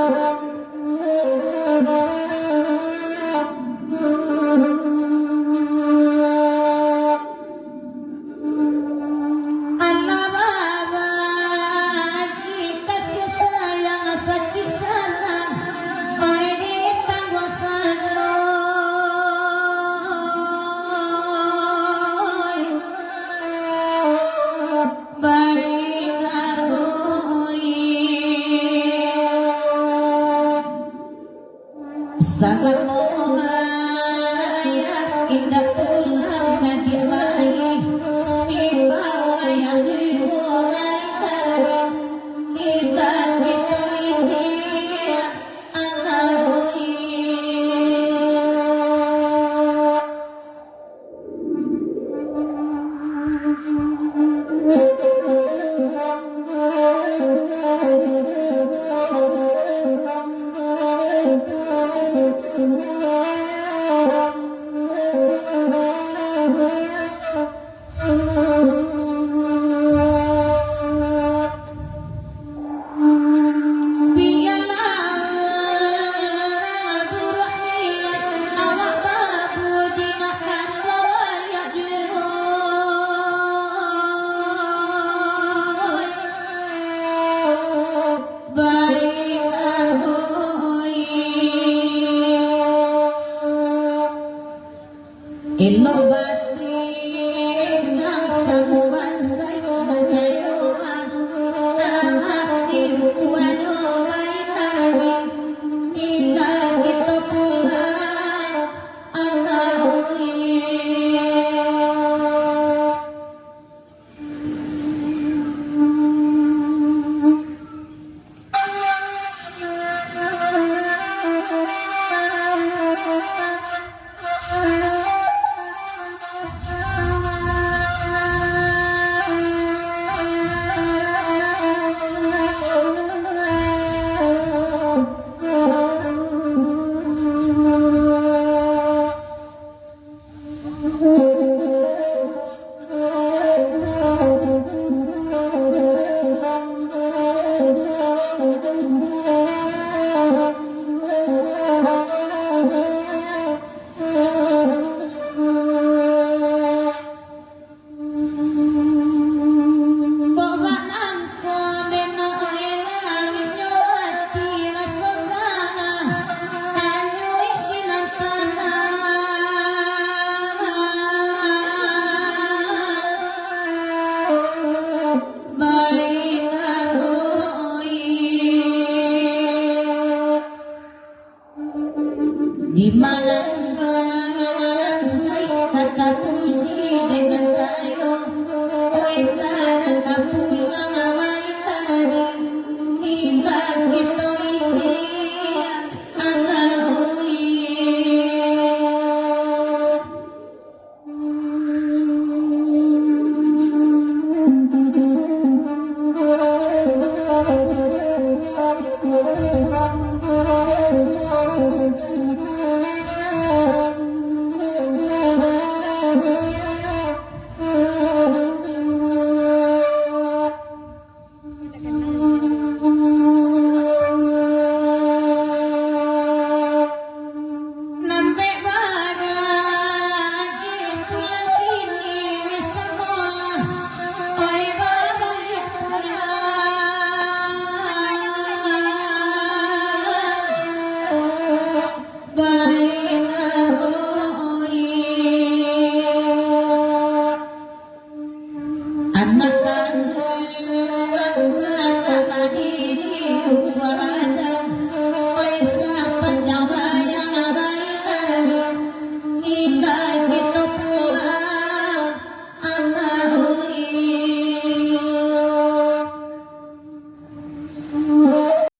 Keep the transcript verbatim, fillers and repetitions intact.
Alah babagi kasih sayang sakik sanang, oi di tangguang sajo. Baik aroi. Salamo ayah indak pulang ka diak lai, imbau ayah ibu lai tadi, indak kito ini anak. Bialah buruak niat awak babudi nak karayak juo. Baik aroi. Elok batin nan samo bansaik nan jayo, ah, ah, di kuayo baitari, indak kito pulang, anak oi. Di mana bansaik ka tapuji dengan kayo, kuita nan ka pulang awai tadi, indak kito ini anak oi.